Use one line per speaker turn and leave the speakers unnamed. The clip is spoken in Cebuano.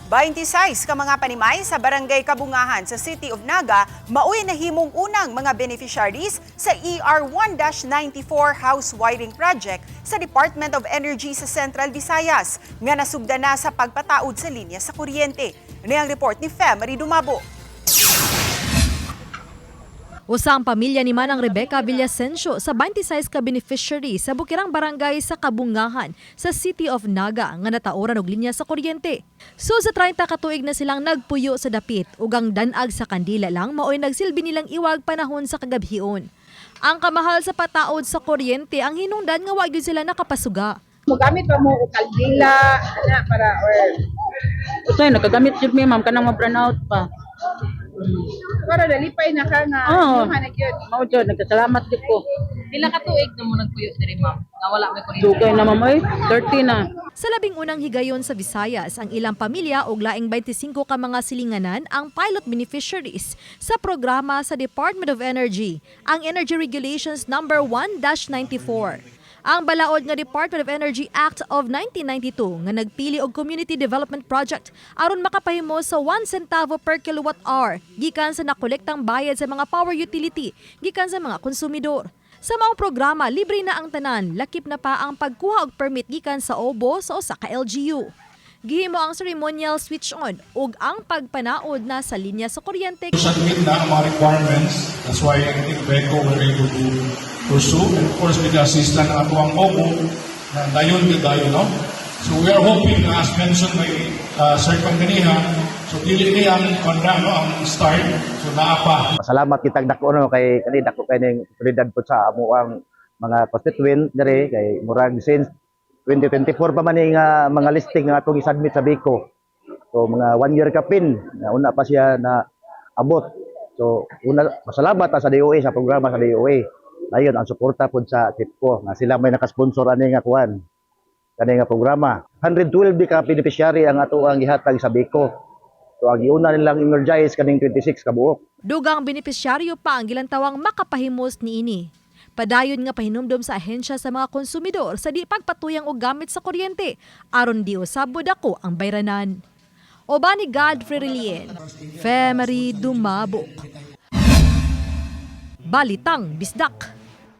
26 ka mga panimay sa Barangay Kabungahan sa City of Naga maoy nahimong unang mga beneficiaries sa ER 1-94 House Wiring Project sa Department of Energy sa Central Visayas nga nasugda na sa pagpataod sa linya sa kuryente. Ini ang report ni Fe Marie Dumabo.
Usa ang pamilya ni Manang Rebecca Villasencio sa 26 ka beneficiary sa Bukirang Barangay sa Kabungahan sa City of Naga nga nataoran og linya sa kuryente. So sa 30 ka tuig na silang nagpuyo sa dapit ug ang danag sa kandila lang maoy nagsilbi nilang iwag panahon sa kagabhion. Ang kamahal sa pataod sa kuryente ang hinungdan nga wa gyud sila nakapasuga.
Mogamit pa mo og kaldila ana para or
Usay, nakagamit jud mi, ma'am, kanang ma-brown out pa.
Para nalipay na ka nga
Oo.
imuha na gyud.
Mao jud, nagkasalamat jud ko.
Pila ka tuig na mo nagpuyo diri, ma'am, nga wala may kuryente?
Dugay na, ma'am, oy, 30 na.
Sa 11 higayon sa Visayas, ang ilang pamilya og laing 25 ka mga silinganan ang pilot beneficiaries sa programa sa Department of Energy, ang Energy Regulations Number 1-94. Ang balaod nga Department of Energy Act of 1992 nga nagpili og Community Development Project aron makapahimo sa 1 centavo per kilowatt hour gikan sa nakolektang bayad sa mga power utility gikan sa mga konsumidor. Sa maong programa, libre na ang tanan, lakip na pa ang pagkuha og permit gikan sa OBO sa usa ka LGU. Gihimo ang ceremonial switch on ug ang pagpanaod na sa linya sa kuryente.
Submit na ang mga requirements. That's why I think VECO were able to pursue. And of course, with the assistance ng atoang OBO, na dayon gyud dayon, no? So we are hoping na, as mentioned by Sir Panganiha, so dili ni ang konda, no, ang start, so naa pa.
Pasalamat kitag dako, no, kay kani dako kay ning oportunidad po sa amoang mga constituent diri kay murag since 2024 pa man ni nga mga listing nga atong i-submit sa VECO. So mga one year kapin na una pa siya na abot. So una, pasalamat ta sa DOE, sa programa sa DOE. Dayon ang suporta pod sa TIPCO nga sila may nakasponsor ani nga kuan kani nga programa. 112 ka beneficiary ang ato ang gihatag sa VECO. So ang giuna nilang energize kaning 26 ka buok.
Dugang benepisyaryo pa ang gilantawang makapahimos niini. Padayon nga pahinumdom sa ahensya sa mga konsumidor sa di pagpatuyang og gamit sa kuryente aron di usab dako ang bayranan. Uban ni Godfrey Relien, Fe Marie Dumabok. Balitang Bisdak.